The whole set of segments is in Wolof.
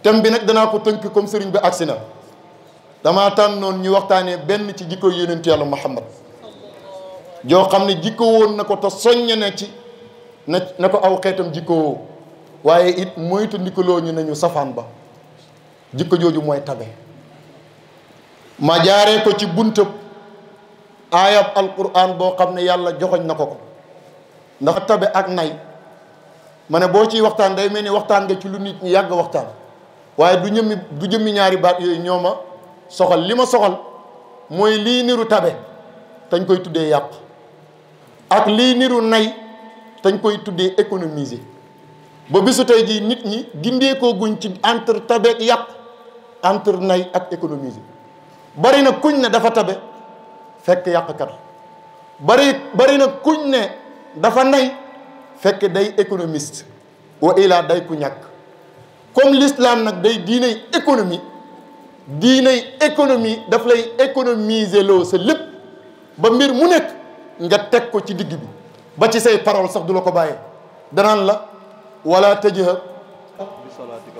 thème bi nag danaa ko tënk comme sëriñ bi agsi na damaa tànnoon ñu waxtaanee benn ci jikko yonentu yàlla Muhammad joo xam ne jikko woon na ko te soññe na ci na ko aw xeetam jikko woo waaye it moytu ndikaloo ñu nañu safaan ba jikko jooju mooy tabe ma jaaree ko ci buntab aayab alquran boo xam ne yàlla joxoñ na ko ndax tabe ak nay ma ne boo ciy waxtaan day mel ni waxtaan nga ci lu nit ñi yàgg waxtaan waaye du jëmmi ñaari baat yooyu ñoo ma soxal li ma soxal mooy lii niru tabe tañ koy tuddee yàq ak lii niru nay tañ koy tuddee économiser ba bisu tey jii nit ñi gindeekoo guñ ci entre tabe ak yàq entre nay ak économiser bari na kuñ ne dafa tabe fekk yàqkat bari na kuñ ne dafa nay fekk day économiste wa ilaa day ku ñàkk comme l'islam nag day diinay économie daf lay économiser loo sa lépp ba mbir mu nekk nga teg ko ci digg bi ba ci say parole sax du la ko bàyyee danaan la wala tajhar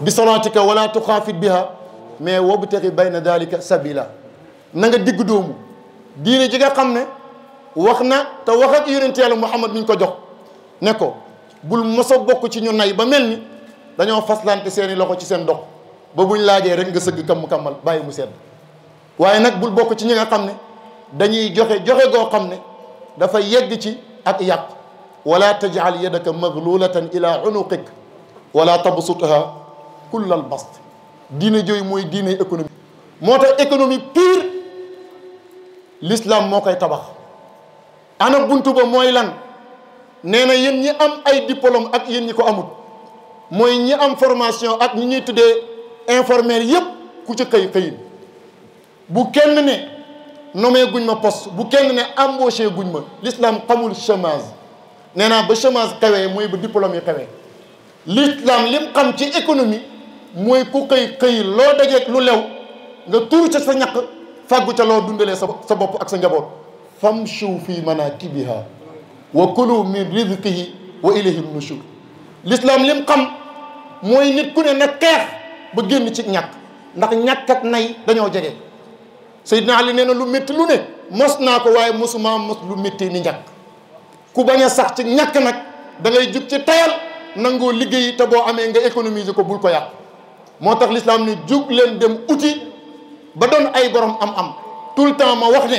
bi salaatika wala tuxaafit biha mais wabtaghi bayna dalika sabila na nga digg doomu diine ji nga xam ne wax na te wax ak yonent yàlla Muhammad mi ñu ko jox ne ko bul mos a bokk ci ñu nay ba mel ni dañoo faslante seeni loxo ci seen dox ba buñ laajee rek nga sëgg kammal bàyyi mu sedd waaye nag bul bokk ci ñi nga xam ne dañuy joxe goo xam ne dafa yegg ci ak yàq wala tajal yadaka maglulatan ila unuqik wala tabsutha kullal bast diine jooyu mooy diine économie moo tax économie pure l'islam moo koy tabax ana buntu ba mooy lan nee na yéen ñi am ay diplôme ak yéen ñi ko amul mooy ñi am formation ak ñi ñuy tuddee informel yépp ku ci xëyin bu kenn ne nommé guñ ma poste bu kenn ne embauché guñ ma l'islam xamul chômage nee naa ba chômage xewee mooy ba diplôme yi xewee l'islam lim xam ci économie mooy ku xëy loo dajeeg lu lew nga tuur ca sa ñaq fàggu ca loo dundalee sa bopp ak sa njaboot famshu fi manakibiha wa kulu min rizqihi wa ilayhi nushur l'islam lim xam mooy nit ku ne na xeex ba génn ci ñàkk ndax ñàkk ak nay dañoo jege Seydina Ali nee na lu métti lu ne mos naa ko waaye mosuma mos lu métti ni ñàkk ku bañ a sax ci ñàkk nag da ngay jug ci tayal nangoo liggéey te boo amee nga économiser ko bul ko yàq moo tax l'islam ne jug leen dem uti ba doon ay borom am-am tout le temps ma wax ne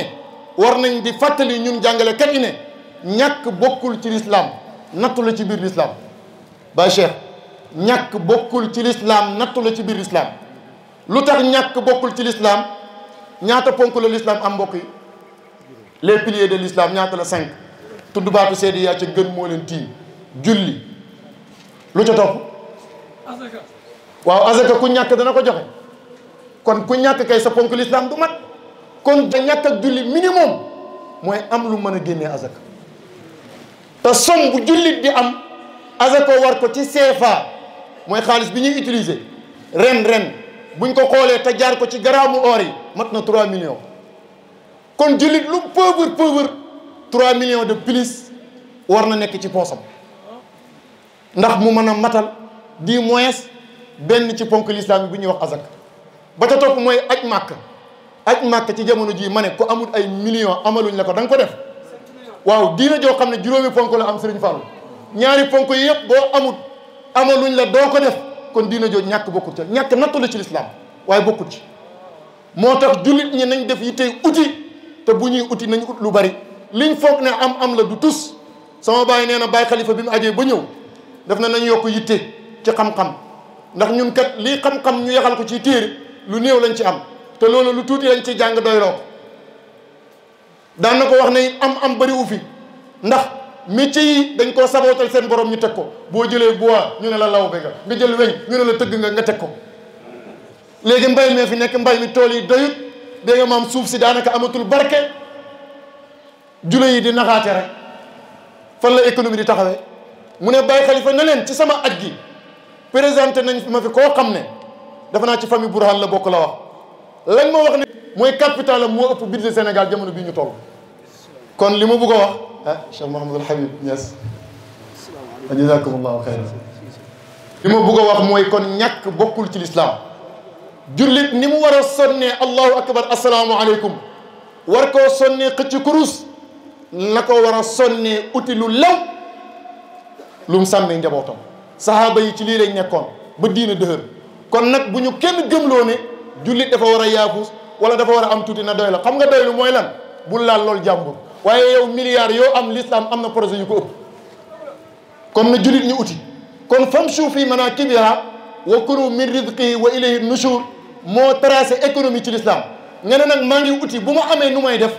war nañ di fàttali ñun jàngalekat yi ne ñàkk bokkul ci l'islam nattu la ci biir l'islam ba Cheikh ñàkk bokkul ci l'islam nattu la ci biir l'islam lu tax ñàkk bokkul ci l'islam ñaata ponk la l'islam am mbokk yi les piliers de l'islam ñaata la 5 tudd baatu seede yaa ca gën moo leen tiim julli lu ca topp waaw azaka ku ñàkk dana ko joxe kon ku ñàkk kay sa ponk l'islam du mat kon da ñàkk ak julli minimum mooy am lu mën a génnee azaka te somme bu jullit di am azaka war ko ci CFA mooy xaalis bi ñuy utiliser ren buñ ko xoolee te jaar ko ci garaamu or yi mat na 3 millions kon jullit lu pauvre 3 millions de plus war na nekk ci poosam ndax mu mën a matal du moins benn ci ponk l'islam bi bu ñuy wax azaka ba ca topp mooy aj màkk ci jamono jii ma ne ku amul ay millions amaluñ la ko da nga ko def waaw diina joo xam ne juróomi ponk la am Serigne Fallou ñaari ponk yi yëpp boo amaluñ la doo ko def kon diina joo ñàkk bokkut ca ñàkk nattu la ci l'islam waaye bokkut ci moo tax jullit ñi nañ def yittey uti te bu ñuy uti nañ ut lu bari liñ foog ne am la du tus sama baay nee na baay xalifa bi mu ajee ba ñëw def na nañ yokk yitte ci xam-xam ndax ñun kat lii xam-xam ñu yaxal ko ci téere lu néew lañ ci am te loolu lu tuuti lañ ci jàng doy loo daan na ko wax ne am bari u fi ndax métier yi dañ koo sabootal seen borom ñu teg ko boo jëlee bois ñu ne la law be nga jël weñ ñu ne la tëgg nga teg ko léegi mbay mee fi nekk mbay mi tool yi doyut dégg nga maam suuf si daanaka amatul barke jula yi di naxaate rek fan la économie di taxawee mu ne Baye Khalifa na leen ci sama aj gi présenté nañ ma fi koo xam ne dafa naa ci famille Bourhan la bokk la wax lañ ma wax ne mooy capital am moo ëpp budget Sénégal jamono bii ñu toll kon li ma bëgg a wax Cheikh Mouhamadul Habib Niass jazakumullahu xayran li ma bëgg a wax mooy kon ñàkk bokkul ci lislaam jullit ni mu war a sonnee allahu akbar asalaamualeykum war koo sonnee xëcc kurus la ko war a sonnee uti lu lew lu mu sàmmee njabootam sahaaba yi ci lii lañ nekkoon ba diina dëhër kon nag bu ñu kenn gëmloo ne jullit dafa war a yaafus wala dafa war a am tuuti na doy la xam nga doylu mooy lan bul laal loolu jàmbur waaye yow milliards yoo am l'islam am na projet yu ko ëpp kon na jullit ñu uti kon famshu fi manakibiha wa kulu min rizqihi wa ilayhi nushur moo tracé économie ci l'islam nga ne nag maa ngi uti bu ma amee nu may def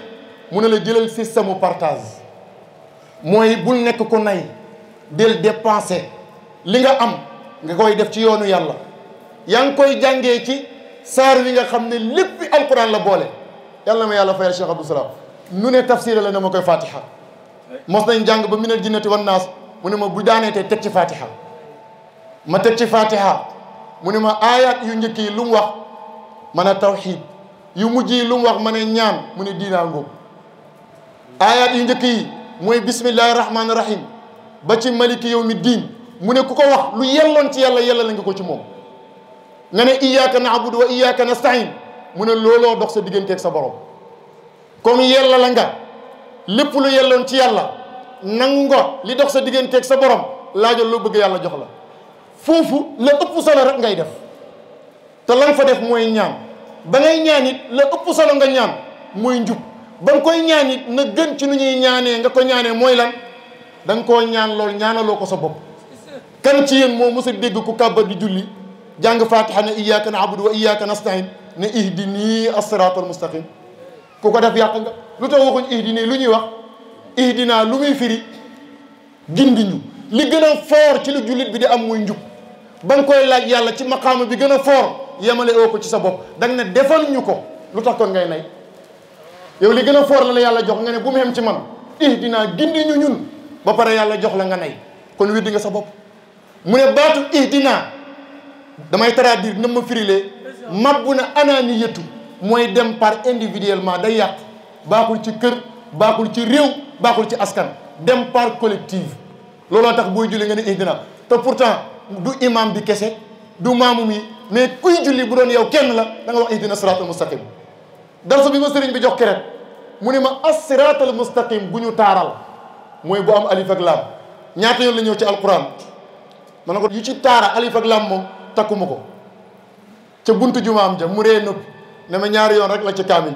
mu ne la jëlal système partage mooy bul nekk ko nay del dépenser li nga am nga koy def ci yoonu yàlla yaa ngi koy jàngee ci saar wi nga xam ne lépp alquran la boole yàlla ma yàlla fayal Cheikh Abdou Salam nu ne tafsir la ne ma koy fatiha mos nañ jàng ba minal jinnati wan naas mu ne ma bu daaneetee teg ci fatiha ma teg ci fatiha mu ne ma ayat yu njëkk yi lu mu wax ma ne tawxid yu mujj yi lu mu wax ma ne ñaan mu ne diinaa ngóob ayat yu njëkk yi mooy bismillahi rahmaani rahim ba ci maliki yawmi diin mu ne ku ko wax lu yelloon ci yàlla yella la nga ko ci moom nga ne iyyaka na'budu wa iyyaka nasta'in mu ne looloo dox sa digganteeg sa borom comme yella la nga lépp lu yelloon ci yàlla nangu nga li dox sa digganteeg sa borom laajal loo bëgg yàlla jox la foofu la ëpp solo rek ngay def te lan fa def mooy ñaan ba ngay ñaan it la ëpp solo nga ñaan mooy njub ba nga koy ñaan it na gën ci nu ñuy ñaanee nga ko ñaanee mooy lan da nga koo ñaan lool ñaanaloo ko sa bopp kan ci yéen moo mos a dégg ku kàbbar di julli jàng fatiha ne iyyaka na'budu wa iyyaka nasta'in ne ihdini as-siratal mustaqim ku ko def yàq nga lu tax waxuñ ihdini lu ñuy wax ihdina lu muy firi gindi ñu li gën a fort ci lu jullit bi di am muy njub ba nga koy laaj yàlla ci maqaama bi gën a fort yemale oo ko ci sa bopp da nga ne defal ñu ko lu tax kon ngay nay yow li gën a fort la la yàlla jox nga ne bu mu xem ci man ihdina gindi ñu ñun ba pare yàlla jox la nga nay kon weddi nga sa bopp mu ne baatu ihdina damay traduire na ma firilee mabbu na ananiyatu mooy dem par individuellement day yàq baaxul ci kër baaxul ci réew baaxul ci askan dem par collective looloo tax booy julli nga ne ihdina te pourtant du imam bi kese du maamu mi mais kuy julli bu doon yow kenn la da nga wax ihdina siratal mustaqim darsu bi ma sëriñ bi jox keret mu ne ma as siratal mustaqim bu ñu taaral mooy bu am alif ak laam ñaata yoon la ñëw ci alquran ma ne ko yu ci taara alif ak laam moom takkuma ko ca buntu jumaam ja mu ree noppi ne ma ñaari yoon rek la ci kaamil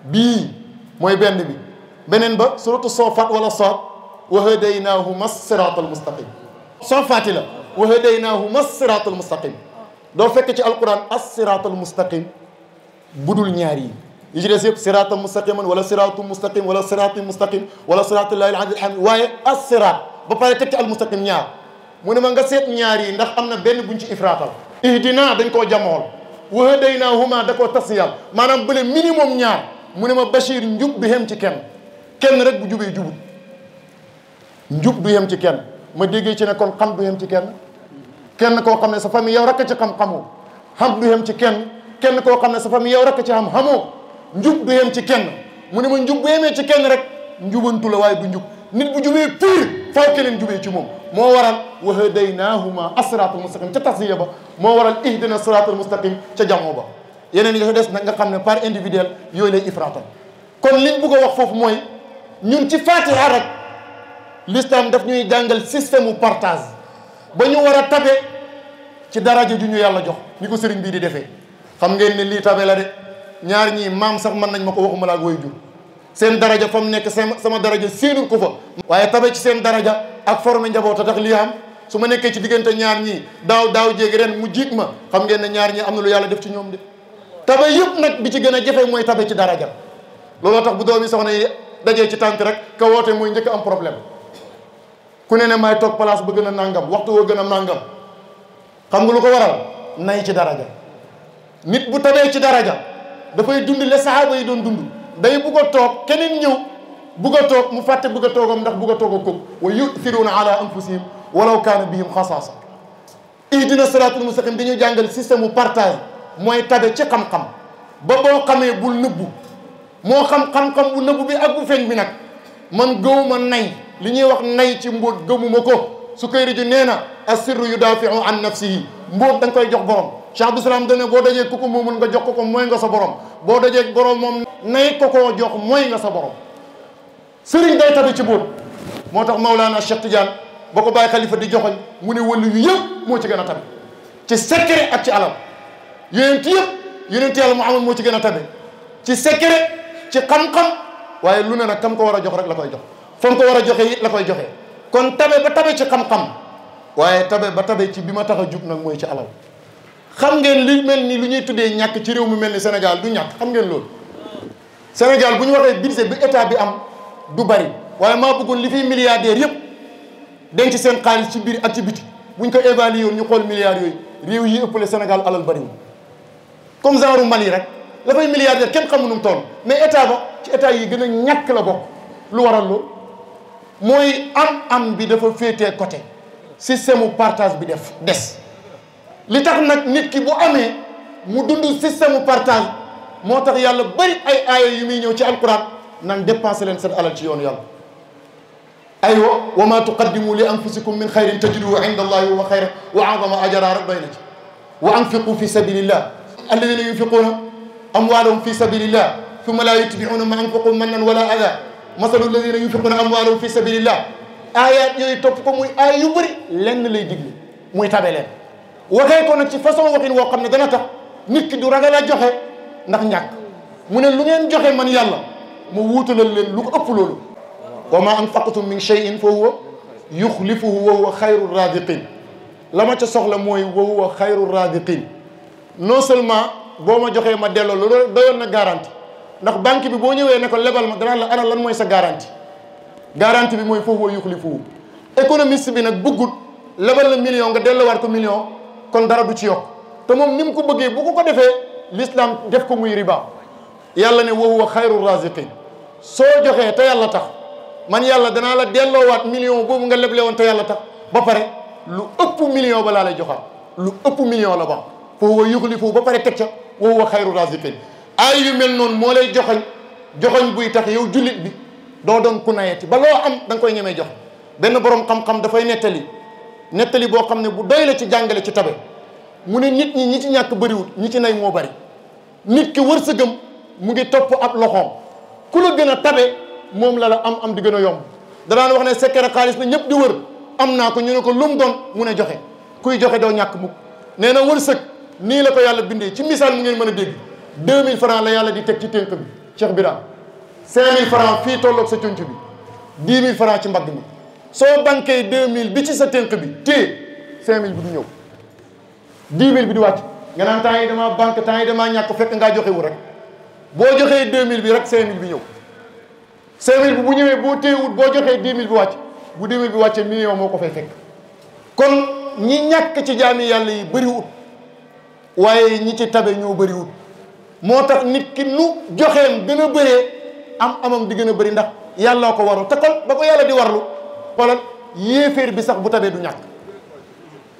bi bii mooy benn bi beneen ba suratu soofaat wala soot wa hadaynahuma siratal mustaqim soofaati la wa hadaynahuma siratal mustaqim doo fekk ci alquran as siratal mustaqim budul ñaar yi ci des yëpp siratal mustaqiman wala siratu mustaqim wala sirati mustaqim wala siratullahi al hamid waaye as sirat ba pare teg ci al mustaqim ñaar mu ne ma nga seet ñaar yi ndax am na benn buñ ci ifraatal ihdina dañ koo jamool wa hadaynahuma da koo tasiyal maanaam bële minimum ñaar mu ne ma Bachir njub du yem ci kenn rek bu jubee jubut njub du yem ci kenn ma déggee ci ne kon xam du yem ci kenn koo xam ne sa famille yow rek ci xam-xamoo xam du yem ci kenn koo xam ne sa famille yow rek ci xam-xamoo njub du yem ci kenn mu ne ma njub bu yemee ci kenn rek njubantu la waaye du njub nit bu jubee pire faaw keneen jubee ci moom moo waral wa hadaynahuma as-siratal mustaqim ca tasriya ba moo waral ihdina siratal mustaqim ca jamoo ba yeneen yi dafa des nag nga xam ne par individuel yooyu lay ifraatal kon liñ bëgg a wax foofu mooy ñun ci fatiha rek l'islam daf ñuy jàngal système u partage ba ñu war a tabe ci daraja ju ñu yàlla jox ni ko sëriñ bii di defee xam ngeen ne lii tabe la de ñaar ñii maam sax mën nañ ma ko waxuma la ak way jur seen daraja fa mu nekk sama daraja séenul ko fa waaye tabe ci seen daraja ak formé njaboot a tax lii am su ma nekkee ci diggante ñaar ñii daaw jéegi ren mu jiit ma xam ngeen ne ñaar ñii am na lu yàlla def ci ñoom de tabe yëpp nag bi ci gën a jafe mooy tabe ci daraja looloo tax bu doomi soxna yi dajee ci tànk rek ka woote mooy njëkk am problème ku ne may toog place ba gën a nangam waxtu woo gën a nangam xam nga lu ko waral nay ci daraja nit bu tabee ci daraja dafay dund le sahaaba yi doon dund day bugg a toog keneen ñëw bugg a toog mu fàtte bugg a toogam ndax bugg a toog a kóob wa yu'thiruuna ala anfusihim walaw kaana bihim xasaasa ihdina siraatal mustaqim dañuy jàngal système mu partage mooy tabe ci xam-xam ba boo xamee bul nëbbu moo xam-xam bu nëbbu bi ak bu feeñ bi nag man gëwuma nay li ñuy wax nay ci mbóot gëmuma ko Sukayriju nee na assirru yudafiu an nafsihi mbóot da nga koy jox borom Cheikh Abdou Salam dane boo dajee ku ko moomul nga jox ko mooy nga sa borom boo dajee borom moom nay ko koo jox mooy nga sa borom sëriñ day tabe ci mbóot moo tax Maulana Cheikh Tidiane ba ko bàyyi xalifa di joxoñ mu ne wëllu yu yëpp moo ci gën a tabe ci secret ak ci alal yonent yëpp yonent yàlla Muhammad moo ci gën a tabe ci secret ci xam-xam waaye lu ne nag kam ko war a jox rek la koy jox fa mu ko war a joxe it la koy joxe kon tabe ba tabe ci xam-xam waaye tabe ba tabe ci bi ma tax a jug nag mooy ci alal xam ngeen li mel ni lu ñuy tuddee ñàkk ci réew mu mel ni Sénégal du ñàkk xam ngeen loolu Sénégal bu ñu waxee budget bi état bi am du bari waaye maa bëggoon li fiy milliardaires yëpp denc seen xaalis ci biir ak ci biti buñ ko évalué woon ñu xool milliards yooyu réew yi ëppale Sénégal alal bariwul comme genre Mali rek la fay milliardaire kenn xamu nu mu toll mais état ba ci état yi gën a ñàkk la bokk lu waral loolu mooy am bi dafa féetee côté système mu partage bi des li tax nag nit ki bu amee mu dund système mu partage moo tax yàlla bëri ay aaya yu muy ñëw ci alquran nan dépensé leen seen alal ci yoonu yàlla aywa wa ma tuqaddimu li anfusikum min xayrin tajiduhu inda allahi wa xayran wa azama ajra rek doy na ci wa anfiqu fi sabilillah alladina yunfiquna amwalahum fi sabilillah thumma la yutbi'una ma anfaqu mannan wala ada masalu alladina yunfiquna amwalahum fi sabilillah ayat yooyu topp ko muy aaya yu bëri lenn lay digle muy tabe leen waxee ko nag ci façon waxin woo xam ne dana tax nit ki du ragal a joxe ndax ñàkk mu ne lu ngeen joxe man yàlla mu wuutalal leen lu ko ëpp loolu wa ma anfaqtum min shay'in fa huwa yuxlifuhu wa huwa xayru radiqin la ma ca soxla mooy wa huwa xayru radiqin non seulement boo ma joxee ma delloo loolu doyoon na garantie ndax banque bi boo ñëwee ne ko lebal ma danaa la ana lan mooy sa garantie garantie bi mooy fa huwa yuxlifuhu économiste bi nag bëggut lebal la million nga delloowaat ko million kon dara du ci yokk te moom ni mu ko bëggee bu ko defee l'islam def ko muy riba yàlla ne wa huwa xayru raziqin soo joxee te yàlla tax man yàlla danaa la delloowaat million boobu nga leble woon te yàlla tax ba pare lu ëpp million ba laa lay joxaat lu ëpp million la ba fa huwa yuxlifu ba pare teg ca wa huwa xayru raziqin ay yu mel noonu moo lay joxoñ buy tax yow jullit bi doo doon ku nayeti ba loo am da nga koy ñemee jox benn borom xam-xam dafay nettali boo xam ne bu doy la ci jàngale ci tabe mu ne nit ñi ci ñàkk bëriwul ñi ci nay moo bëri nit ki wërsëgam mu ngi topp ab loxoom ku la gën a tabe moom la am di gën a yomb danaan wax ne secret xaalis na ñëpp di wër am naa ko ñu ne ko lu mu doon mu ne joxe kuy joxe doo ñàkk mukk nee na wërsëg nii la ko yàlla bindee ci misaal mu ngeen mën a dégg 2000 francs la yàlla di teg ci tënk bi Cheikh Birame 5000 francs fii tolloog sa conc bi 10 000 francs ci mbagg mi soo banqué 2000 bi ci sa tënk bi téye 5000 bi du ñëw 10 000 bi di wàcc nga naan temps yi damaa banque temps yi damaa ñàkk fekk ngaa joxe wu rek boo joxee 2000 bi rek 5000 bi ñëw 5000 bi bu ñëwee boo téyewut boo joxee 10 000 bi wàcc bu 10 000 bi wàccee million moo ko fay fekk kon ñi ñàkk ci jaami yàlla yi bëriwut waaye ñi ci tabe ñoo bëriwut moo tax nit ki nu joxeem gën a bëree amam di gën a bëri ndax yàllaa ko warul te kon ba ko yàlla di warlu xoolal yéeféer bi sax bu tabee du ñàkk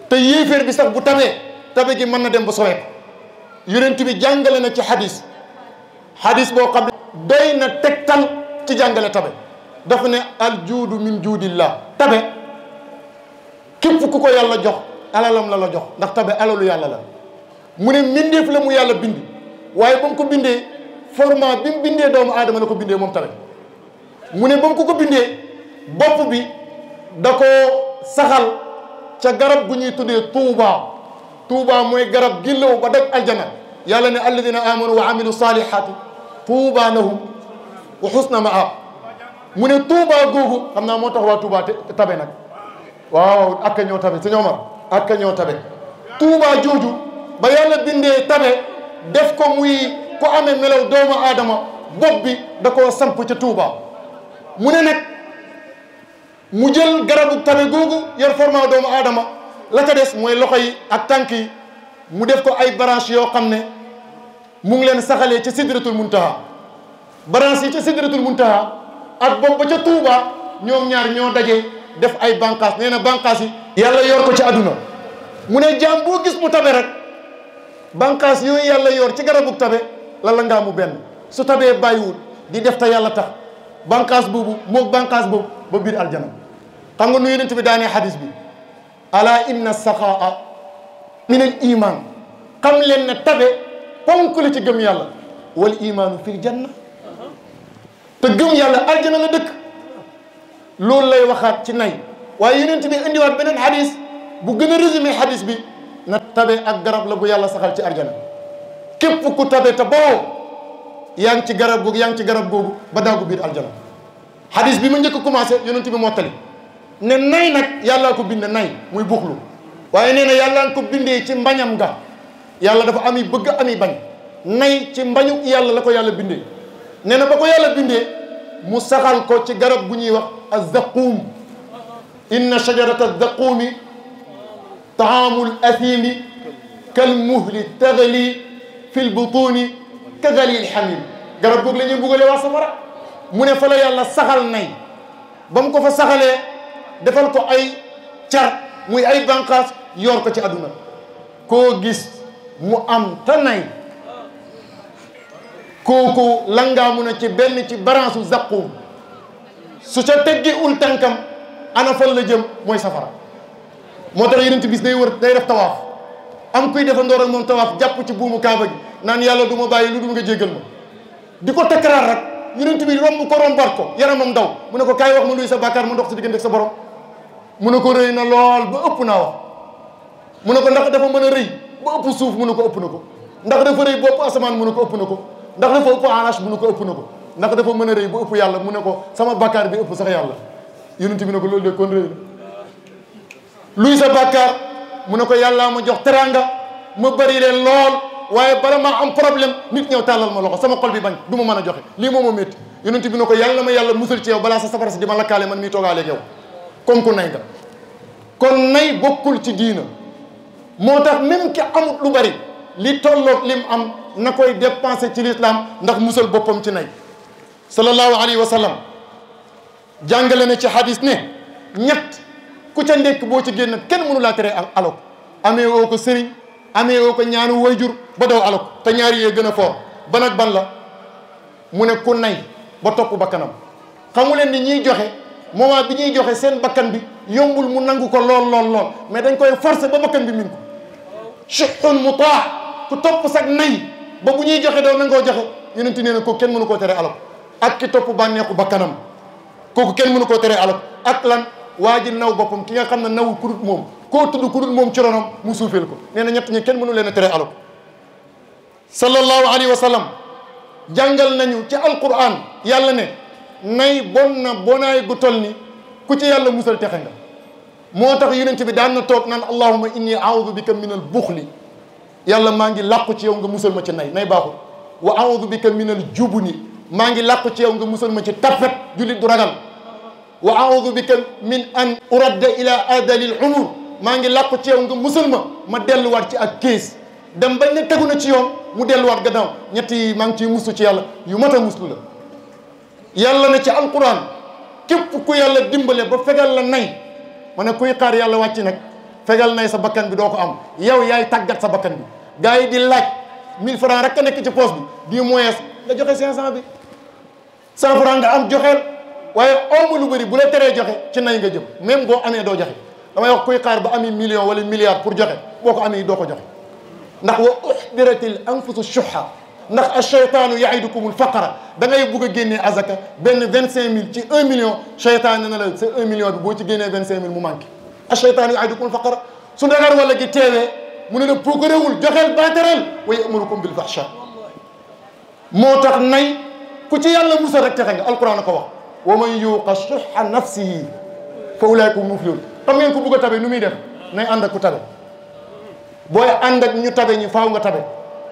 te yéeféer bi sax bu tabee tabe gi mën na dem ba sowee ko yonent bi jàngale na ci hadis boo xam ne doy na tegtal ci jàngale tabe dafa ne al juudu min juudillah tabe képp ku ko yàlla jox alalam la jox ndax tabe alalu yàlla la mu ne mbindeef la mu yàlla bind waaye ba mu ko bindee format bi mu bindee doomu aadama la ko bindee moom tabe mu ne ba mu ko bindee bopp bi da ko saxal ca garab gu ñuy tuddee tuuba mooy garab gillaw ba daj aljana yàlla ne alladina amanu wa amilu salihati tuuba lahum wa husna maab mu ne tuuba googu xam naa moo tax waa tuuba tabe nag waaw ak ñoo tabe sëñ Omar ak ñoo tabe tuuba jooju ba yàlla bindee tabe def ko muy ku amee melaw doomu aadama bopp bi da koo samp ca tuuba mu ne nag mu jël garabu tabe googu yor format doomu aadama la ca des mooy loxo yi ak tànk yi mu def ko ay branche yoo xam ne mu ngi leen saxalee ca sidratul muntaha branche yi ca sidratul muntaha ak bopp ba ca tuuba ñoom ñaar ñoo daje def ay bànqaas nee na bànqaas yi yàlla yor ko ci àdduna mu ne jaam boo gis mu tabe rek bànqaas yooyu yàlla yor ci garabu tabe la ngaa mu benn su tabee bàyyiwul di def te yàlla tax bànqaas boobu moog bànqaas boobu ba biir aljana xam nga nu yonent bi daanee hadis bi ala inna saxaa min al iman xam leen ne tabe ponk la ci gëm yàlla wal imaanu fil janna te gëm yàlla aljana la dëkk loolu lay waxaat ci nay waaye yonent bi indiwaat beneen xadis bu gën a résumé xadis bi na tabe ak garab la bu yàlla saxal ci aljana képp ku tabe te boo yaa ngi ci garab googu yaa ngi ci garab googu ba daagu biir aljana xadis bi ma njëkk a commencé yonent bi mottali ne nay nag yàllaa ko bind nay muy buxlu waaye nee na yàllaa ko bindee ci mbañam nga yàlla dafa ami bëgg ami bañ nay ci mbañu yàlla la ko yàlla bindee nee na ba ko yàlla bindee mu saxal ko ci garab bu ñuy wax azzaquum inna shajarata azzaquumi taamul athimi kal muhli tagali fi lbutuni ka galil hamim garab googu la ñuy buggalee waa safara mu ne fa la yàlla saxal nay ba mu ko fa saxalee defal ko ay car muy ay bànqaas yor ko ci àdduna koo gis mu am ta nay kooku langaamu na ci benn ci baransu zaqum su ca teggi ul tànkam ana fan la jëm mooy safara moo tax yeneen bis day wër day def tawaaf am kuy defandoor ak moom tawaaf jàpp ci buumu kaaba gi naan yàlla du ma bàyyi lu dul nga jéggal ma di ko takkaraar rek yeneen bi romb ko rombaat ko yaramam daw mu ne ko kaay wax ma luy sa bàkkaar mu ndox sa diggante ak sa borom mu ne ko rëy na lool ba ëpp naa wax mu ne ko ndax dafa mën a rëy ba ëpp suuf mu ne ko ëpp na ko ndax dafa rëy ba ëpp asamaan mu ne ko ëpp na ko ndax dafa ëpp arach mu ne ko ëpp na ko ndax dafa mën a rëy ba ëpp yàlla mu ne ko sama bàkkaar bi ëpp sax yàlla yonent bi ne ko loolu de kon rëy luy sa bàkkaar mu ne ko yàllaa ma jox teranga ma bëri leen lool waaye bala maa am problème nit ñëw tàllal ma loxo sama xol bi bañ du ma mën a joxe lii moo ma métti yonent bi ne ko yàlla ma yàlla musal ci yow balaa sa safara si di ma lakkaale man mii toogaaleeg yow comme ku nay nga kon nay bokkul ci diina moo tax même ki amut lu bari li tolloog lim am na koy dépensé ci l'islam ndax musal boppam ci nay sallallahu alayhi wa sallam jàngale na ci hadis ne ñett ku ca ndekk boo ci génn kenn mënu laa tere alok amee woo ko sëriñ amee woo ko ñaanu wayjur ba daw alok te ñaari yee gën a foor ban ak ban la mu ne ku nay ba topp bakkanam xamu leen ni ñiy joxe moment bi ñuy joxe seen bakkan bi yombul mu nangu ko lool mais dañ koy forcer ba bakkan bi min ko shuhun mutaa ku topp sag nay ba bu ñuy joxe doo nangoo joxe yonent nee na kooku kenn mënu koo tere alok ak ki topp bànneexu bakkanam kooku kenn mënu koo tere alok ak lan waa ji naw boppam ki nga xam ne nawul kudut moom koo tudd kudut moom ci ronam mu suufeel ko nee na ñett ñi kenn mënu leen a tere alok sallallahu alayhi wa sallam jàngal nañu ci alquran yàlla ne nay bon na bonaay gu toll ni ku ci yàlla musal texe nga moo tax yonent bi daan na toog naan allahumma inni a'udhu bika min al buxli yàlla maa ngi làqu ci yow nga musal ma ci nay baaxul wa a'udhu bika min al jubni maa ngi làqu ci yow nga musal ma ci tappet jullit du ragal wa a'udhu bika min an uradda ila adalil umur maa ngi làqu ci yow nga musal ma delluwaat ci ak kees dem bañ ne tegu na ci yoon mu delluwaat gannaaw ñett yi maa ngi ciy mustu ci yàlla yu mat a muslu la yàlla na ci alquran képp ku yàlla dimbale ba fegal la nay ma ne kuy xaar yàlla wàcc nag fegal nay sa bakkan bi doo ko am yow yaay tàggat sa bakkan bi gars yi di laaj 1000 francs rek a nekk ci poche bi 10 moyens nga joxe 500 bi 100 francs nga am joxeel waaye omu lu bëri bu la teree joxe ci nay nga jëm même boo amee doo joxe damay wax kuy xaar ba ami million wala milliard pour joxe boo ko amee doo ko joxe ndax wa uhdiratil anfusu shuhha ndax acheytaanu yaidukumul faqara da ngay bugg a génnee azaka benn 25000 ci 1 million cheytaan ne na la sa 1 million bi boo ci génnee 25000 mu manqué acheytaanu yaidukumul faqara su ndagar wala gi teewee mu ne la puukaréewul joxeel baatereel wa yamurukum bil fahsha moo tax nay ku ci yàlla musal rek texe nga alquran a ko wax wa man yuqa shuhha nafsihi fa ulaika hum muflihun xam ngeen ku bugg a tabe nu muy def nay ànd ak ku tabe booy ànd ak ñu tabe ñi faaw nga tabe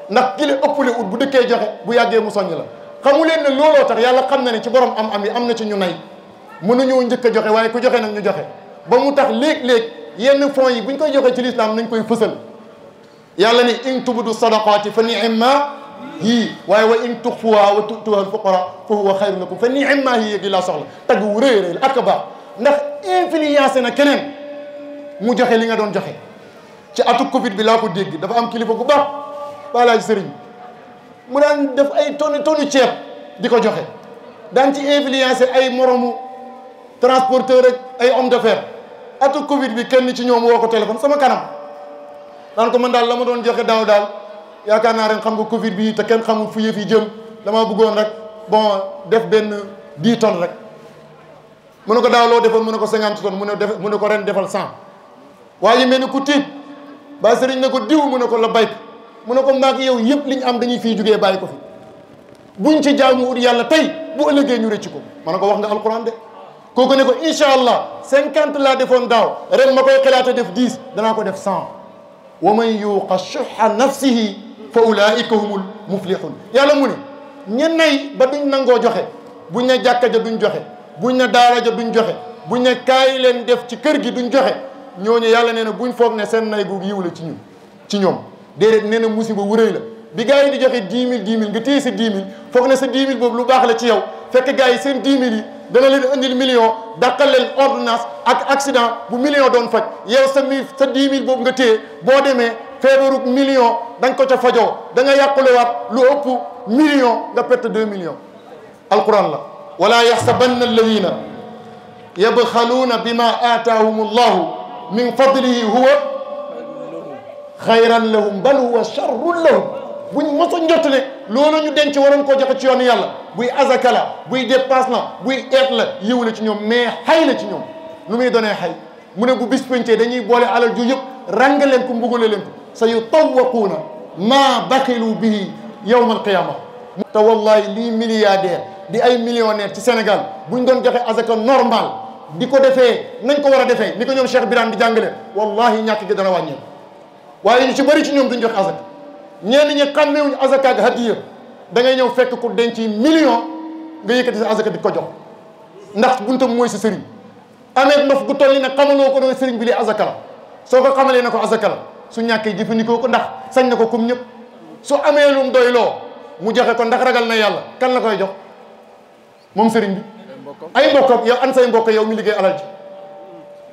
ndax ki la ëppale ut bu dëkkee joxe bu yàggee mu soññ la xamu leen ne looloo tax yàlla xam na ne ci borom am yi am na ci ñu nay mënuñoo njëkk a joxe waaye ku joxe nag ñu joxe ba mu tax léeg-léeg yenn fonds yi buñ koy joxe ci lislaam nañ koy fësal yàlla ne in tubdu sadaqaati fa ni'ma hi waaye wa in tuxfuha wa tu'tuha al-fuqara fa huwa xayrun lakum fa ni'ma hi yéegi laa soxla tagg wu rëy rëy ak baax ndax influencé na keneen mu joxe li nga doon joxe ci atu Covid bi laa ko dégg dafa am kilifa gu baax walaay sëriñ mu daan def ay tonni ceeb di ko joxe daan ci influencé ay moromu transporteur ak ay homme d'affaires atu Covid bi kenn ci ñoom woo ko téléphone sama kanam daan ko man daal la ma doon joxe daaw daal yaakaar naa ren xam nga Covid bi te kenn xamul fu yëf yi jëm damaa bëggoon rek bon def benn 10 tonnes rek mu ne ko daaw loo defoon mu ne ko 50 tonnes mu ne ko ren defal 100 waa ji mel ni ku tiit ba sëriñ ne ko diw mu ne ko la bayk mu ne ko maag yow yëpp li ñu am dañuy fii jugee bàyyi ko fi buñ ci jaamu ut yàlla tey bu ëllëgee ñu rëcc ko ma ne ko wax nga alquran de kooku ne ko incha allah 50 laa defoon daaw ren ma koy xalaata def 10 danaa ko def 100 wa man yuqa shuha nafsihi fa ulaika humul muflihun yàlla mu ne ñen nay ba duñ nangoo joxe buñ ne jàkka ja duñ joxe buñ ne daara ja duñ joxe buñ ne kaay leen def ci kër gi duñ joxe ñooñu yàlla nee na buñ foog ne seen nay gu yiw la ci ñoom déedéet nee na musiba wu rëy la bi gars yi di joxe 10 000 10 000 nga téye sa 10 000 foog ne sa 10 000 boobu lu baax la ci yow fekk gars yi seen 10 000 yi dana leen andil million dàqal leen ordonnance ak accident bu million doon faj yow sa 10 000 boobu nga téye boo demee feebaru million da nga ko ca fajoo da nga yàqulewaat lu ëpp million nga perte 2 millions alquran la wala yaxsabanna alladina yabxaluuna bima aataahum allahu min fadlihi huwa xayran lahum bal huwa charrun lahum buñ mos a njott ne loolu ñu denc waroon koo joxe ci yoonu yàlla buy azaka la buy dépense la buy eet la yiw la ci ñoom mais xay la ci ñoom lu muy doonee xay mu ne bu bis pencee dañuy boole alal ju yëpp ràng leen ko mbugale leen ko sa yutawaquuna maa baxilu bihi yawma alqiyama te wallahi lii milliardaire di ay millionnaire ci Sénégal buñ doon joxe azaka normal di ko defee nañ ko war a defee ni ko ñoom Cheikh Birane di jàngale wallahi ñàkk gi dana wàññeeku waaye ñu ci bëri ci ñoom duñ joxe azaka ñenn ñi xàmmewuñu azaka ak hadiya da ngay ñëw fekk ku denc million nga yëkkati sa azaka di ko jox ndax buntam mooy sa sëriñ amee ndof gu toll ni nag xamaloo ko doon sëriñ bi li azaka la soo ko xamalee na ko azaka la su ñàkkee jëfandikoo ko ndax sañ na ko comme ñëpp su amee lum doy loo mu joxe ko ndax ragal na yàlla kan la koy jox moom sëriñ bi ay mbokkam yow an say mbokk yow mi liggéey alal ji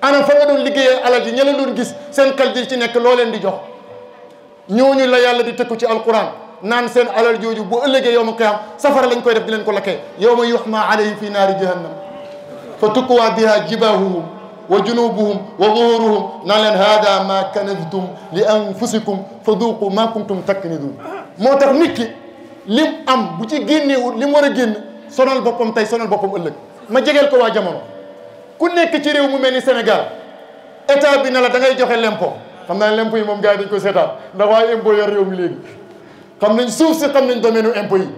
ana fa nga doon liggéeyee alal ji ña leen doon gis seen kal ji ci nekk loo leen di jox ñooñu la yàlla di tëkku ci alquran naan seen alal jooju bu ëllëgee yowma qiyaam safara lañ koy def di leen ko lakkee yawma yuhma alayhim fi naari jahannam fa tukwaa biha jibahuhum wa junubuhum wa zuhuruhum naan leen hada ma kanaztum li anfusikum fa duqu ma kuntum taknizun moo tax nit ki lim am bu ci génneewul lim war a génn sonal boppam tey sonal boppam ëllëg ma jegeel ko waa jamono ku nekk ci réew mu mel ni Sénégal état bi ne la da ngay joxe l'impôt xam naa l'impôt yi moom gars yi dañ ko seetaan ndax waaye impôt yor réew mi léegi xam nañ suuf si xam nañ domaine impôt yi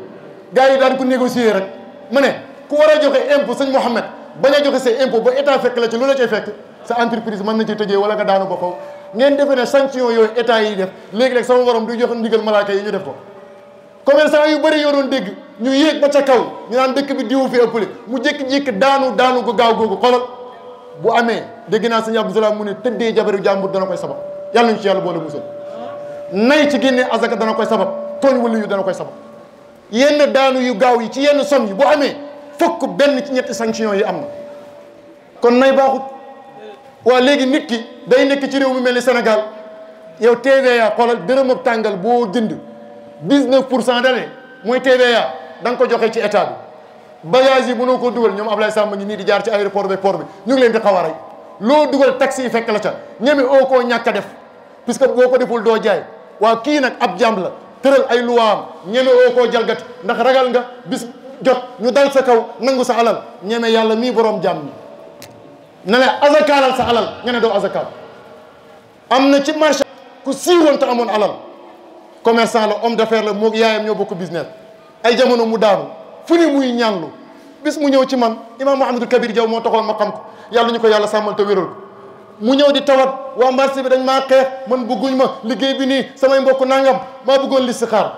gars yi daan ko négocier rek ma ne ku war a joxe impôt sëñ Mouhamed bañ a joxe sa impôt ba état fekk la ci lu la cay fekk sa entreprise mën na ci tëjee wala nga daanu ba faw ngeen defee ne sanction yooyu état yi def léegi rek sama borom du joxe ndigal malaaka yi ñu def ko commerçant yu bëri yoo doon dégg ñu yéeg ba ca kaw ñu naan dëkk bi diwu fi ëppale mu jékki-jékki daanu ko gaaw googu xoolal bu amee dégg naa sëñ Abdou Salaam mu ne tëddee jabaru jàmbur dana koy sabab yàlla nañu ci yàlla boole musal nay ci génnee azaka dana koy sabab tooñ wala yu dana koy sabab yenn daanu yu gaaw yi ci yenn somme yi bu amee fokk benn ci ñetti sanction yi am na kon nay baaxut waa léegi nit ki day nekk ci réew mi mel ni Sénégal yow TVA xoolal dërëm ak tàngal boo jënd 19% d'année mooy TVA da nga ko joxe ci état bi bagage yi mënoo ko dugal ñoom Ablaye Samba ngi nii di jaar ci aéroport bi port bi ñu ngi leen di xaw a rey loo dugal taxi yi fekk la ca ñeme oo koo ñàkk a def puisque boo ko deful doo jaay waaw kii nag ab jàmb la tëral ay luwaam ñeme oo koo jalgati ndax ragal nga bis jot ñu dal sa kaw nangu sa alal ñeme yàlla mii borom jàmm ni ne la azakaalal sa alal nga ne doo azakaal am na ci marché ku siiwoon te amoon alal commerçant la homme d'affaires la moog yaayam ñoo bokk business ay jamono mu daanu fu ni muy ñaanlu bis mu ñëw ci man imam Mouhamadou Kabir Diaw moo taxoon ma xam ko yàlla ñu ko yàlla sàmmal te wéral ko mu ñëw di tawat waa marché bi dañ maa xeex man bëgguñ ma liggéey bi nii samay mbokk nangam maa bëggoon listixaar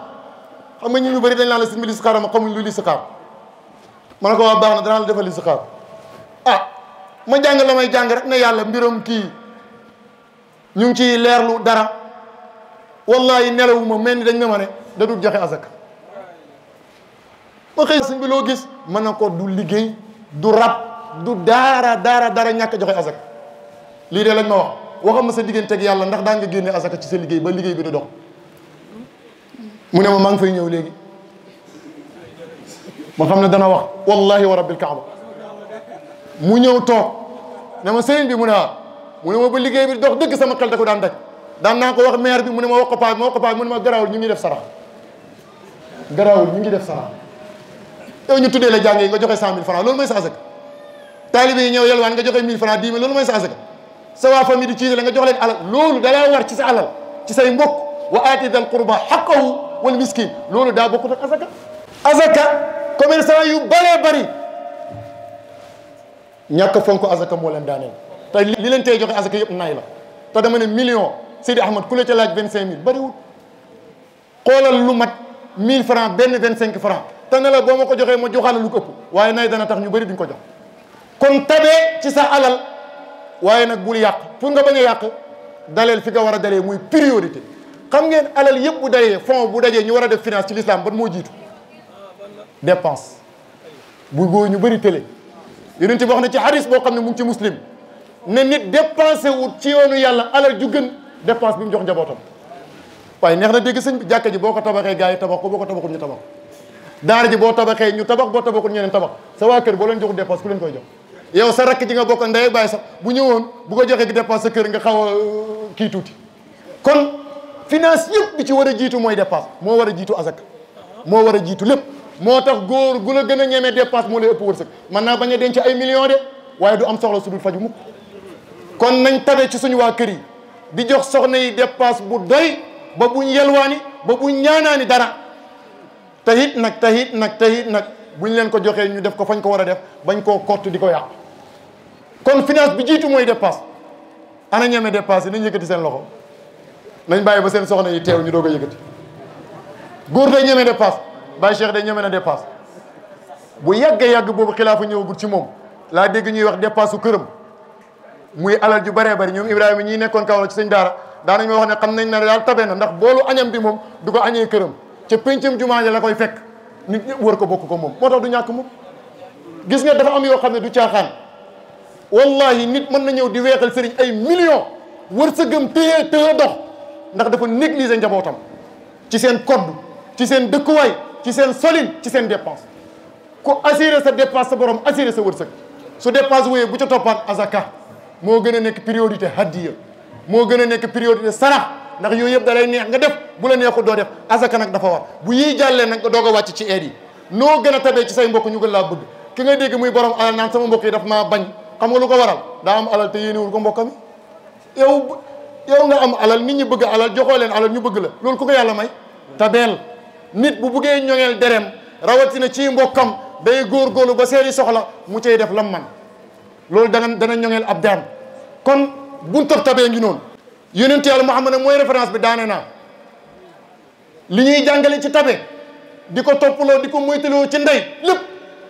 xam nga ñu bëri dañ naan la si mi listixaar ma xamuñ lu listixaar ma ne ko waa baax na danaa la defal listixaar ah ma jàng la may jàng rek ne yàlla mbiram kii ñu ngi ciy leerlu dara wallahi nelawuma mel ni dañ ne ma ne da dul joxe azaka ma xëy sëñ bi loo gis mën na ko du liggéey du rab du dara ñàkk joxe azaka lii de lañ ma wax waxam ma sa digganteeg yàlla ndax daan nga génne azaka ci sa liggéey ba liggéey bi di dox mu ne ma maa ngi fay ñëw léegi ma xam ne dana wax wallahi wa rabbil kaaba mu ñëw toog ne ma sëriñ bi mu ne mu ne ma ba liggéey bi dox dëgg sama xel da ko daan daj daan naa ko wax maire bi mu ne ma wax ko paa mu ne ma garaawul ñu ngi def sarax garaawul ñu ngi def sarax yow ñu tuddee la jàngee nga joxe 100 000 francs loolu mooy sa asaka taalibe yi ñëw yelwaan nga joxe 1000 francs 10 000 loolu mooy sa asaka sa waa famille di ciise la nga jox leen alal loolu dalaa war ci sa alal ci say mbokk wa aati dal qurba haqqahu wal miskin loolu daa bokkut ak asaka asaka commerçant yu bëree bëri ñàkk fonk asaka moo leen daaneel te li leen tey joxe asaka yëpp nay la te dama ne million Seydi Ahmad ku la ca laaj 25000 bëriwul xoolal lu mat 1000 francs benn 25 francs te ne la boo ma ko joxee ma joxaala lu ko ëpp waaye nay dana tax ñu bëri duñ ko jox kon tabee ci sa alal waaye nag bul yàq pour nga bañ a yàq daleel fi nga war a dalee muy priorité xam ngeen alal yëpp bu dajee fond bu dajee ñu war a def finance ci l'islam ban moo jiitu dépense bu boo ñu bëri télé yonent bi wax na ci hadis boo xam ne mu ngi ci muslim ne nit dépensé wut ci yoonu yàlla alal ju gën dépense bi mu jox njabootam waaye neex na dégg sëñ bi jàkka ji boo ko tabaxee gars yi tabax ko boo ko tabaxul ñu tabax daara ji boo tabaxee ñu tabax boo tabaxul ñeneen tabax sa waa kër boo leen joxul dépense ku leen koy jox yow sa rakk ji nga bokk ndey bàyyi sax bu ñëwoon bu ko joxee dépense sa kër nga xaw a kii tuuti kon finance yëpp bi ci war a jiitu mooy dépense moo war a jiitu azak moo war a jiitu lépp moo tax góor gu la gën a ñemee dépense moo lay ëpp wërsëg mën naa bañ a denc ay millions de waaye du am soxla su dul faju mukk kon nañ tabe ci suñu waa kër yi di jox soxna yi dépense bu doy ba buñ yelwaani ba buñ ñaanaani dara tahit nag buñ leen ko joxee ñu def ko fañ ko war a def bañ koo kott di ko yàq kon finance bi jiitu mooy dépense ana ñeme dépense yi nañ yëkkati seen loxo nañ bàyyi ba seen soxna yi teew ñu doog a yëkkati góor day ñeme dépense Baye Cheikh day ñeme na dépense bu yàgg boobu xilaafa ñëwagul ci moom laa dégg ñuy wax dépense su këram muy alal ju bëree bëri ñoom Ibrahima ñii nekkoon kaw la ci sëñ daara daanañ ma wax ne xam nañ ne daal tabe na ndax boolu añam bi moom du ko añee këram ca péncam jumaa ja la koy fekk nit ñëpp war ko bokk ko moom moo tax du ñàkk moom gis nga dafa am yoo xam ne du caaxaan wallahi nit mën na ñëw di weexal sëriñ ay millions wërsëgam téye dox ndax dafa négliger njabootam ci seen code ci seen dëkkuwaay ci seen solin ci seen dépense ku assuré sa dépense sa borom assuré sa wërsëg su dépense wooyee bu ca toppaat azaka moo gën a nekk priorité hadiya moo gën a nekk priorité sarax ndax yooyu yëpp da lay neex nga def bu la neexul doo def azaka nag dafa war bu yii jàllee nag nga doog a wàcc ci eed yi noo gën a tabee ci say mbokk ñu gën laa bëgg ki nga dégg muy borom alal naan sama mbokk yi daf maa bañ xam nga lu ko waral daa am alal te yéenewul ko mbokkam yow nga am alal nit ñi bëgg alal joxoo leen alal ñu bëgg la loolu ku ko yàlla may tabeel nit bu buggee ñoŋeel derem rawatina ci mbokkam day góorgóorlu ba seeni soxla mu cay def lam man loolu dana ñoŋeel ab daan kon buntab tabee ngi noonu yonent yàlla Muhammad mooy référence bi daane naa li ñuy jàngale ci tabe di ko toppaloo di ko moytaloo ci ndey lépp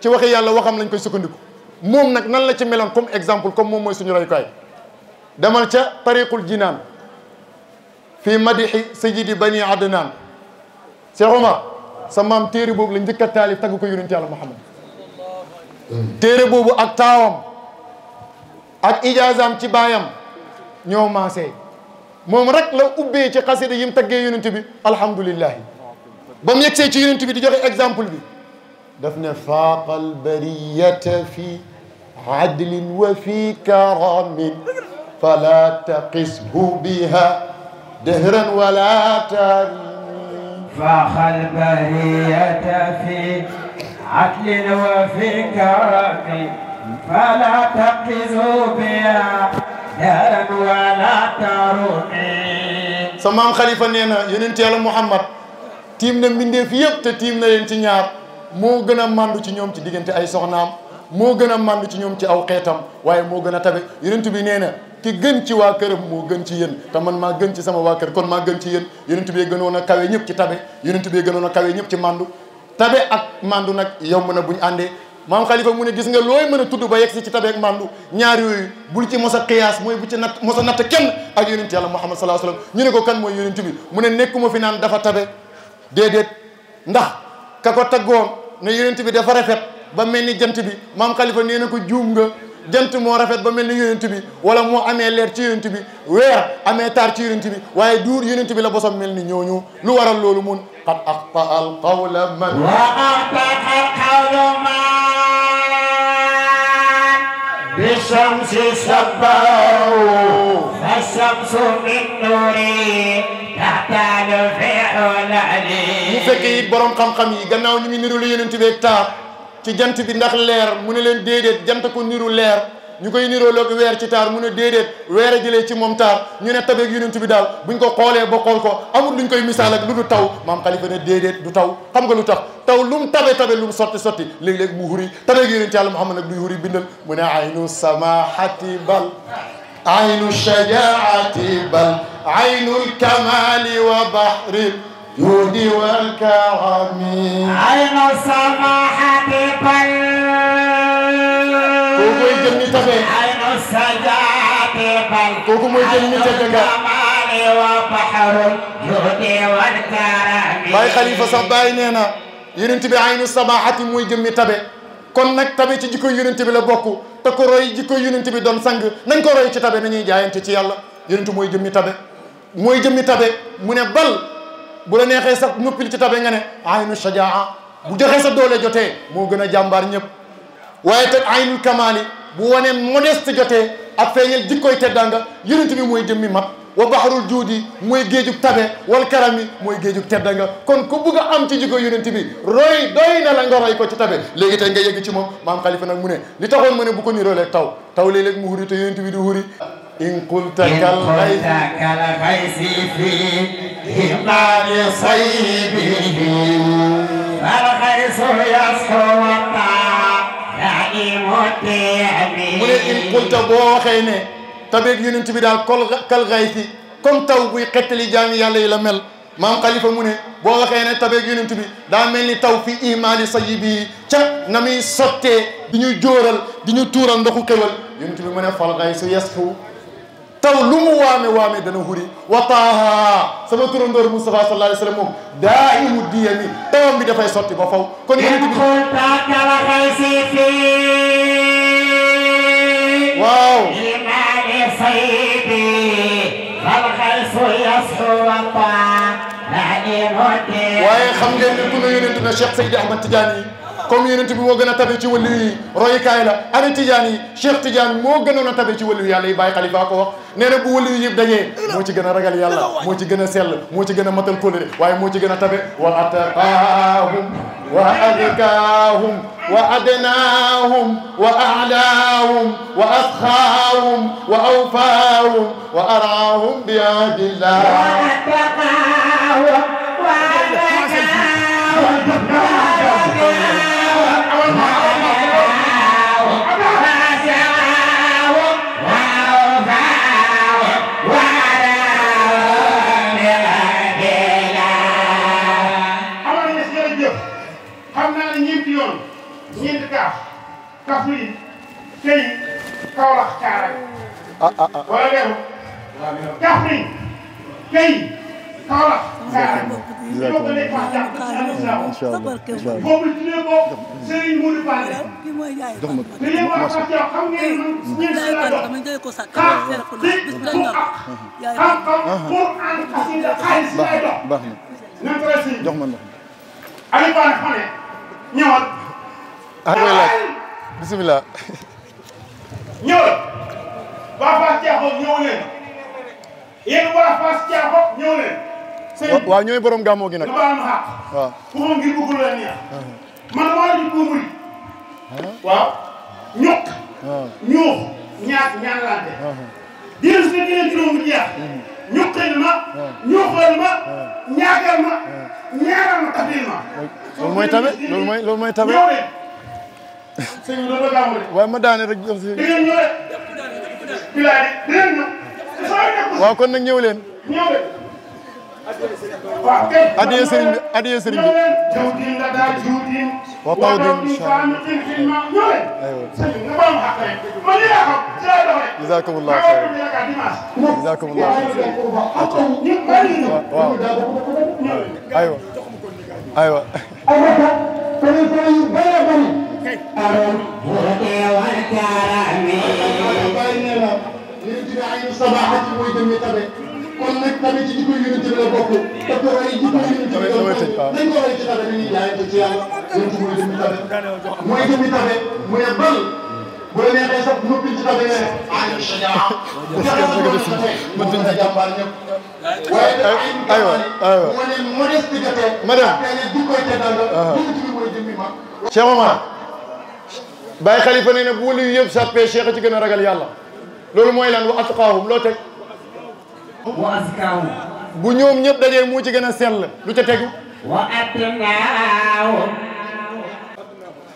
ci waxi yàlla waxam lañ koy sukkandiku moom nag nan la ci meloon comme exemple comme moom mooy suñu royukaay demal ca tariqul jinaan fii madixi sayyidi bani adnaan Cheikh Omar sa maam téere boobu la njëkk a taalif tagg ko yonent yàlla Muhammad téere boobu ak taawam ak ijaazaam ci baayam ñoo maasee moom rek la ubbee ci xasida yi mu taggee yonent bi alhamdulillahi ba mu yegsee ci yonent bi di joxe exemple bi daf ne faaqal bariyata fi adlin wa fi karamin fala taqishu biha dahran wala tarim faaqal bariyata fi adlin wa fi karamin fala taqishu biha dahran wala tarim sa maam Khalifa nee na yonent yàlla Muhammad tiim na mbindeef yëpp te tiim na leen ci ñaar moo gën a màndu ci ñoom ci diggante ay soxnaam moo gën a màndu ci ñoom ci aw xeetam waaye moo gën a tabe yonent bi nee na ki gën ci waa këram moo gën ci yéen te man maa gën ci sama waa kër kon maa gën ci yéen yonent bi gënoon a kawe ñëpp ci tabe yonent bi gënoon a kawe ñëpp ci màndu tabe ak màndu nag yomb na buñ àndee maam Khalifa mu ne gis nga looy mën a tudd ba yegg si ci tabe ak màndu ñaar yooyu bul ci mos a qiyaas mooy bu ci natt mos a natt kenn ak yonent yàlla Muhammad sallallahu alayhi wasallam ñu ne ko kan mooy yonent bi mu ne nekkuma fi naan dafa tabe déedéet ndax ka ko taggoon ne yonent bi dafa rafet ba mel ni jant bi maam Khalifa nee na ko juum nga jant moo rafet ba mel ni yonent bi wala moo amee leer ci yonent bi weer amee taar ci yonent bi waaye duur yonent bi la bosam mel ni ñooñu lu waral loolu mun qad axta al qawla man wa axta al qawla man bi الشمس سباه فالشمس من نوري تحتال في حلالي mu fekkee it borom xam-xam yi gannaaw ñu ngi niru lu yonent bi ak taar ci jant bi ndax leer mu ne leen déedéet jant ko niru leer ñu koy niroo loog weer ci taar mu ne déedéet weer a jëlee ci moom taar ñu ne tabeeg yonent bi daal buñ ko xoolee ba xool ko amul luñ koy misaal ak lu du taw maam Khalifa ne déedéet du taw xam nga lu tax taw lu mu tabe lu mu sotti léeg-léeg mu huri tabeeg yonent yàlla Muhammad nag luy huri bindal mu ne aynu samahati bal aynu shajaati bal aynu lkamali wa bahri judi wal karami aynu samahati bal kooku mooy jëmmi tabe aynu sajaati bal kooku mooy jëmmi tedda nga kamali wa bahri judi wal karami Baay Khalifa sax Baay nee na yonent bi aynu samahati mooy jëmmi tabe kon nag tabe ci jikko yonent bi la bokk te ko roy jikko yonent bi doon sang nañ ko roy ci tabe nañuy jaayante ci yàlla yonent mooy jëmmi tabe mooy jëmmi tabe mu ne bal bu la neexee sax noppil ci tabe nga ne aynu shajaa bu joxee sa doole jotee moo gën a jàmbaar ñëpp waaye teg aynul kamaali bu wanee modeste jotee ak feeñal jikkoy teddanga yonent bi mooy jëmmi mat wa baharul juudi mooy géejug tabe wal karami mooy géejug teddanga kon ku bugg a am ci jikko yonent bi roy doy na la nga roy ko ci tabe léegi tey nga yegg ci moom maam Khalifa nag mu ne li taxoon ma ne bu ko nirooleeg taw léeg-léeg mu huri te yonent bi du huri in qulta kal ghaysi fi himali saybihi fal ghaysu yasqawata mu ne in qulta boo waxee ne tabeeg yonent bi daal kal ghaysi comme taw buy xettali jaami yàlla yi la mel maam Khalifa mu ne boo waxee ne tabeeg yonent bi daa mel ni taw fi ihmaali sayyibi ca na muy sottee di ñu jóoral di ñu tuural ndoxu xewal yonent bi mu ne fal ghaysu yasqu taw lu mu waame dana huri wa taaha sama turandoor Moustapha sallallahu alayhi wa sallam moom daa imu diyami tawam bi dafay sotti ba faw kon yonent bi waaw waaye xam ngeen ne ku ne yonent na Cheikh Seydi Ahmad Tidiane yi comme yonent bi moo gën a tabe ci wàllu yi royukaay la ana Tidiane yi Cheikh Tidiane moo gënoon a tabe ci wàllu yàlla yi Baye Khalifa ko wax nee na bu wàllu yi yëpp dajee moo ci gën a ragal yàlla moo ci gën a sell moo ci gën a matal kóllëre waaye moo ci gën a tabe wa ataqaahum wa adkaahum wa adnaahum wa a'laahum wa asxaahum wa awfaahum wa araahum bi ahdillah Kaffrine tey Kaolack Thiaroye wala leeru Kaffrine tey Kaolack Thiaroye ñoo ko nekk wax jàpp boobu tuddee ko Serigne Modou Baldé te yéen waa Fass Thiaw xam ngeen man ñeent si la dox xaar si pour ak xam-xam pour ànd xasida xaalis si lay dox nan ko si jox ma ndox Aliou Ba ne xone ñëwal bismillah ñëwal waa Fass Thiaw ñëw leen yéen waa Fass Thiaw ñëw leen waaw ñooy borom gàmmoo gi nag nga baal ma xaar waaw ku moom ngir bëggul leen neex man maa la ñu kuumul waaw ñuq ñuux ñaan lante diir si ne dinañ juróom bu jeex ñuqal ma ñuuxal ma ñaagal ma ñaagal ma tafil ma loolu mooy tabe loolu mooy tabe ñëw leen sëñ bi dafa gàmmu de waaye ma daane rek jox si dinañ ñëw de bilaay dinañ ñëw waaw kon nag ñëw leen ñëw de waaw kay adiya sëriñ bi adiya sëriñ bi jawdin la daal jawdin wa tawdin inshallah ñëw leen sëñ bi nga baal ma xaq rek man li laa xam ci laa doxee jazakumullah xayr jazakumullah waaw aywa aywa kon nag tamit ci jikko yonent bi la bokk te ko roy jikko yonent bi la bokk dañ ko roy ci tabe dañuy jaayante ci yàlla yonent mooy jëmmi tabe mooy jëmmi tabe mu ne bal bu la neexee sax noppi ci tabe ne alim shajaa mën nañ ci jàmbaar ñëpp waaye aywa wane modeste gate madame di koy teddal dugg ci mooy jëmmi ma Cheikh Omar Baye Khalifa nee na bu wali yëpp sàppee Cheikh ci gën a ragal yàlla loolu mooy lan wa atqaahum loo teg wa azkaahum bu ñoom ñëpp dajee moo ci gën a sell lu ca tegu wa atqaahum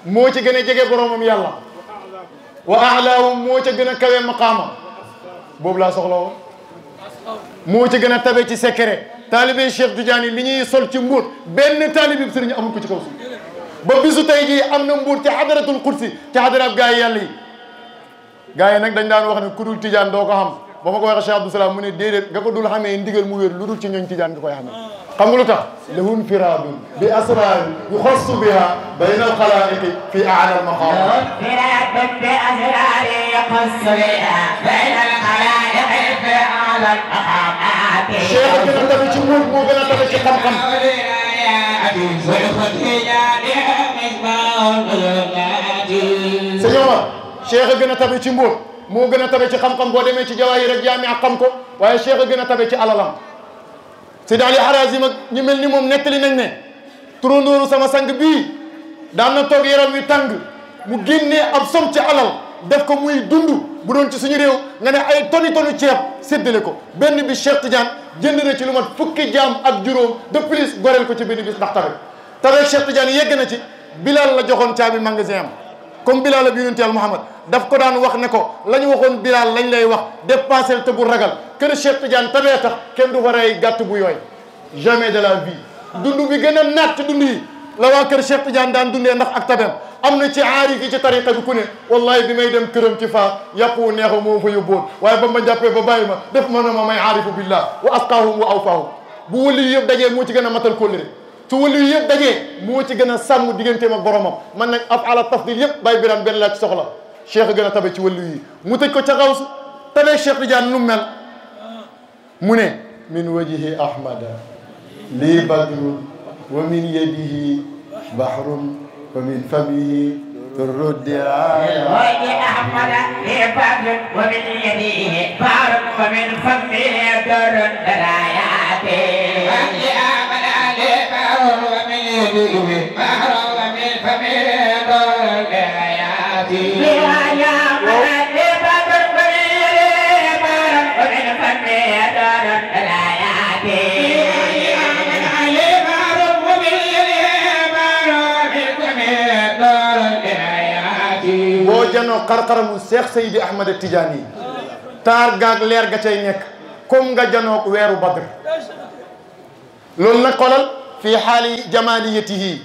moo ci gën a jege boromam yàlla wa aalaahum moo ca gën a kawe maqaama boobu laa soxla woon moo ci gën a tabe ci secret taalibe Cheikh Tidiane li ñuy sol ci mbuur benn taalibe bi sëriñ amul ko ci kaw suuf ba bisu tey jii am na mbuur ci xadaratul kursi ci xadarab gaa yi yàlla yi gaa yi nag dañ daan wax ne ku dul Tidiane doo ko xam ba ma ko waxee Cheikh Abdou Salam mu ne déedéet nga ko dul xamee ndigal mu wér lu dul ci ñooñ Tidiane nga koy xamee xam nga lu tax lahum firaadun bi asraar yuxassu biha bayna alxalaa'iqi fi a'la almaqaam firaadun bi asraar yuxassu biha bayna alxalaa'iqi fi a'la almaqaam Cheikh gën a tabe ci mbuur moo gën a tabe ci xam-xam sëñ Omar Cheikh gën a tabe ci mbuur moo gën a tabe ci xam-xam boo demee ci jawaahir ak jaami ak xam ko waaye Cheikh gën a tabe ci alalam Seydi Ali Harazim ak ñu mel ni moom nettali nañ ne turandooru sama sang bii daan na toog yaram wi tàng mu génnee ab som ci alal def ko muy dund bu doon ci suñu réew nga ne ay toni ceeb séddale ko benn bi Cheikh Tidiane jënd na ci lu mat fukki jaam ak juróom de plus goreel ko ci benn bis ndax tabe Cheikh Tidiane yegg na ci Bilal la joxoon caabi magasin am comme Bilal la bi yonent Yàlla Muhammad daf ko daan wax ne ko la ñu waxoon Bilal lañ lay wax dépensel te bu ragal kër Cheikh Tidiane tabee tax kenn du fa rey gàtt bu yooy jamais de la vie dund bi gën a naat ci dund yi la waa kër Cheikh Tidiane daan dundee ndax ak tabeem am na ci aarif yi ci tariqa bi ku ne wallahi bi may dem këram ci faa yàpp wu neexu moo fa yóbboon waaye ba ma jàppee ba bàyyi ma def ma ne ma may aarifu billah wa asqaahum wa awfaahum bu wali yu yëpp dajee moo ci gën a matal kóllëre su wali yu yëpp dajee moo ci gën a sàmm digganteem ak boromam man nag afala tafdil yëpp bàyyi biraan benn laa ci soxla Cheikh gën a tabe ci wali yi mu tëj ko ca xawsu tabee Cheikh Tidiane nu mel mu ne min wajhi ahmada lii badrun wa min yadihi bahrun wa min famihi durru diraaya wajhi ahmada lii badrun wa min yadihi bahrun wa min famihi durru diraaya wajhi ahmada lii badrun wa min yadihi bahrun wa min famihi durru diraaya boo janoo xarxaramu Cheikh Seydi Ahmad Tidiane yi taar gaag leer ga cay nekk comme nga janoog weeru Badr loolu nag xoolal fii xaali jamaliyatihi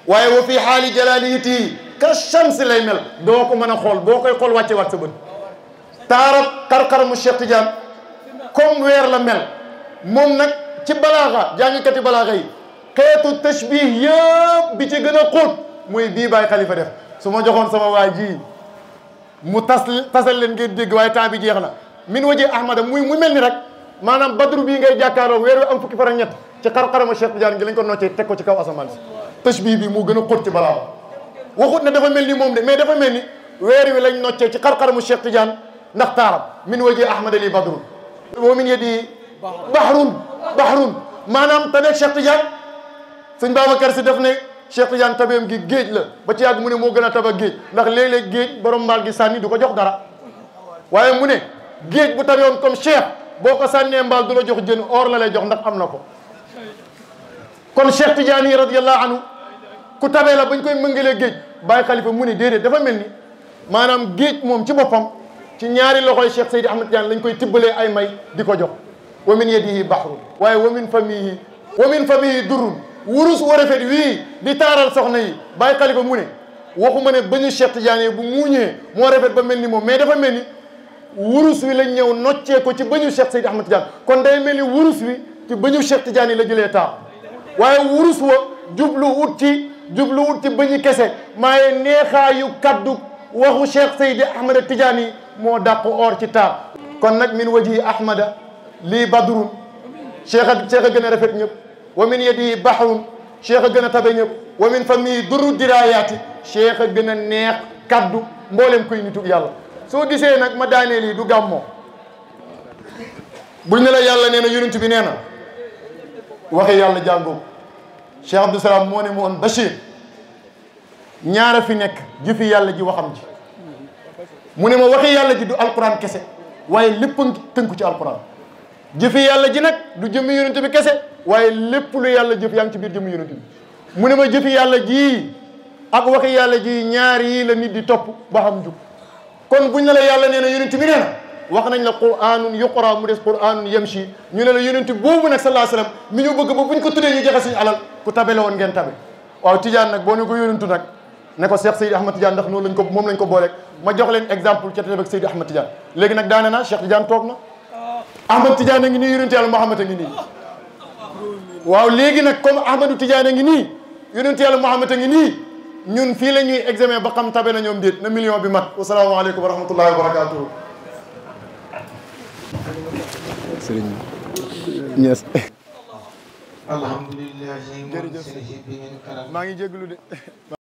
waaye wa fii xaali jalaliyatihi ka shams lay mel doo ko mën a xool boo koy xool wàcce waat sa bët taarab xarxaramu Cheikh Tidiane comme weer la mel moom nag ci balaaxa jàngikati balaaxa yi xeetu tashbih yëpp bi ci gën a xóot muy bii Baye Khalifa def su ma joxoon sama waa ji mu tasal leen ngeen dégg waaye temps bi jeex na min waji ahmada muy mel ni rek maanaam badru bii ngay jàkkaaroo weer wi am fukki fan ak ñett ci xar-xarama Cheikh Tidiane gi lañ ko noccee teg ko ci kaw asamaan si tashbih bi moo gën a xóot ci balaaxa waxut ne dafa mel ni moom de mais dafa mel ni weer wi lañ noccee ci xar-xaramu Cheikh Tidiane ndax taaram min waji ahmada li badrun wa min yadi bahrun maanaam tabeeg Cheikh Tidiane sëñ Babacar Si def ne Cheikh Tidiane tabeem gi géej la ba ci yàgg mu ne moo gën a taba géej ndax léeg-léeg géej borom mbaal gi sànni du ko jox dara waaye mu ne géej bu tabewoon comme Cheikh boo ko sànnee mbaal du la jox jën or la lay jox ndax am na ko kon Cheikh Tidiane yi radiyallahu anhu ku tabee la bañ koy mëngalee géej Baye Khalifa mu ne déedéet dafa mel ni maanaam géej moom ci boppam ci ñaari loxoy Cheikh Seydi Ahmad Tidiane lañ koy tibbalee ay may di ko jox wa min yadihi bahrun waaye wa min famihi durrun wurus wa rafet wii di taaral soxna yi Baye Khalifa mu ne waxuma ne bañu Cheikh Tidiane yi bu muuñee moo rafet ba mel ni moom mais dafa mel ni wurus wi lañ ñëw noccee ko ci bañu Cheikh Seydi Ahmad Tidiane kon day mel ni wurus wi ci bañu Cheikh Tidiane yi la jëlee taar waaye wurus wa jublu wut ci bañu kese maaye neexaayu kaddu waxu Cheikh Seydi Ahmad Tidiane yi moo dàq or ci taar kon nag min waji ahmada lii badrun cheikh a gën a rafet ñëpp wa min yadihi bahrun cheikh a gën a tabe ñëpp wa min famihi durru dirayaati cheikh a gën a neex kaddu mboolem kuy nitu yàlla. soo gisee nag ma daaneel yi du gàmmoo buñ ne la yàlla nee na yonent bi nee na waxe yàlla jàngoo Cheikh Abdou Salam moo ne mu woon Bachir ñaara fi nekk jëfi yàlla ji waxam ji mu ne ma waxe yàlla ji du alquran kese waaye lépp a tënku ci alquran jëfi yàlla ji nag du jëmmi yonent bi kese waaye lépp lu yàlla jëf yaa ngi ci biir jëmmi yonent bi mu ne ma jëfi yàlla ji ak waxi yàlla ji ñaar yii la nit di topp ba xam jub kon buñ ne la yàlla nee na yonent bi nee na wax nañ la qur'anun yuqra mu des qur'anun yamshi ñu ne la yonent boobu nag sallallahu alayhi wasallam mi ñu bëgg ba buñ ko tuddee ñu joxe suñu alal ku tabe la woon ngeen tabe waaw Tidiane nag boo ne ko yonentu nag ne ko Cheikh Seydi Ahmad Tidiane ndax noonu lañ ko moom lañ ko booleeg ma jox leen exemple ca tebe ak Seydi Ahmad Tidiane léegi nag daane na Cheikh Tidiane toog na Ahmad Tidiane a ngi nii yonent yàlla Muhammad a ngi nii waaw léegi nag comme Ahmadou Tidiane a ngi nii yonent yàlla Muhammad a ngi nii ñun fii la ñuy examen ba xam tabe na ñoom déet na million bi mat wasalaamaaleykum wa rahmatullahi wa barakatuh Sëriñ Niass alhamdulilah maa ngi jégalu de